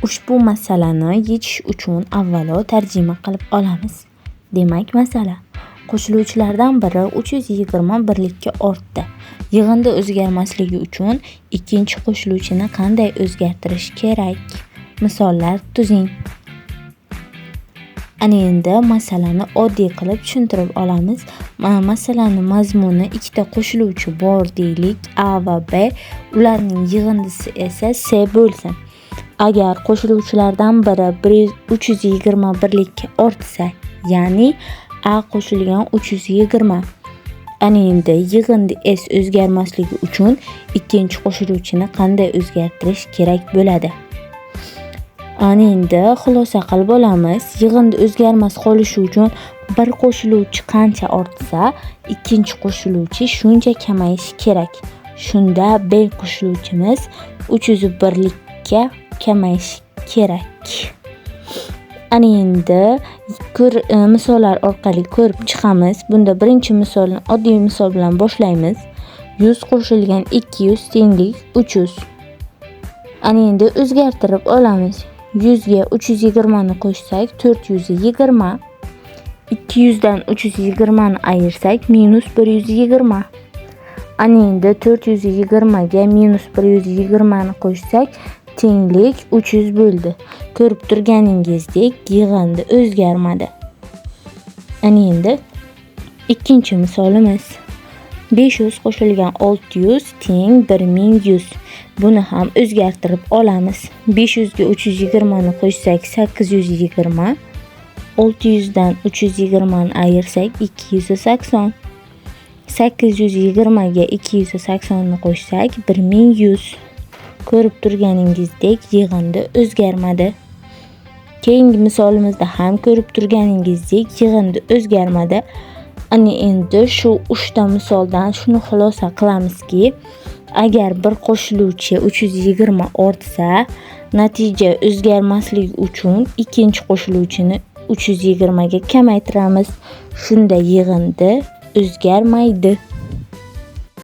Ushbu masalani yechish uchun avvalo tarjima qilib olamiz. Demak, masala: qo'shiluvchilardan biri 320 birlikka ortdi. Yig'indi o'zgarmasligi uchun ikkinchi qo'shiluvchini qanday o'zgartirish kerak? Misollar tuzing. Ana endi masalani oddiy qilib tushuntirib olamiz. Masalani mazmuni ikkita qo'shiluvchi bor deylik, A va B. Ularning yig'indisi esa S bo'lsin. Agar qo'shiluvchilardan biri 320 birlikka ortsa, ya'ni A qo'shilgan 320. Ana endi yig'indi S o'zgarmasligi uchun ikkinchi qo'shiluvchini qanday o'zgartirish kerak bo'ladi? Ana endi xulosa qilib olamiz. Yig'indi o'zgarmas qolishi uchun bir qo'shiluvchi qancha ortsa, ikkinchi qo'shiluvchi shuncha kamayishi kerak. Shunda B qo'shiluvchimiz 301 likka kamayishi kerak. Ana endi misollar orqali ko'rib chiqamiz. Bunda birinchi misolni oddiy misol bilan boshlaymiz. 100 qo'shilgan 200 tenglik 300. Ana endi o'zgartirib olamiz. 100 ga 320 ni qo'shsak 420. 200 dan 320 ni ayirsak minus 120. Ana endi 420 ga minus 120 ni qo'shsak tenglik 300 bo'ldi. Ko'rib turganingizdek yig'indi o'zgarmadi. Ana endi ikkinchi misolimiz. 500 qo'shilgan 600 teng 1100. Buni ham o'zgartirib olamiz. 500 ga 320 ni qo'shsak 820. 600 dan 320 ni ayirsak 280. 820 ga 280 ni qo'shsak 1100. Ko'rib turganingizdek yig'indi o'zgarmadi. Keyingi misolimizda ham ko'rib turganingizdek yig'indi o'zgarmadi. Ana endi shu 3 ta misoldan shuni xulosa qilamizki, agar bir qo'shiluvchi 320 ortsa, natija o'zgarmasligi uchun ikkinchi qo'shiluvchini 320 ga kamaytiramiz. Shunda yig'indi o'zgarmaydi.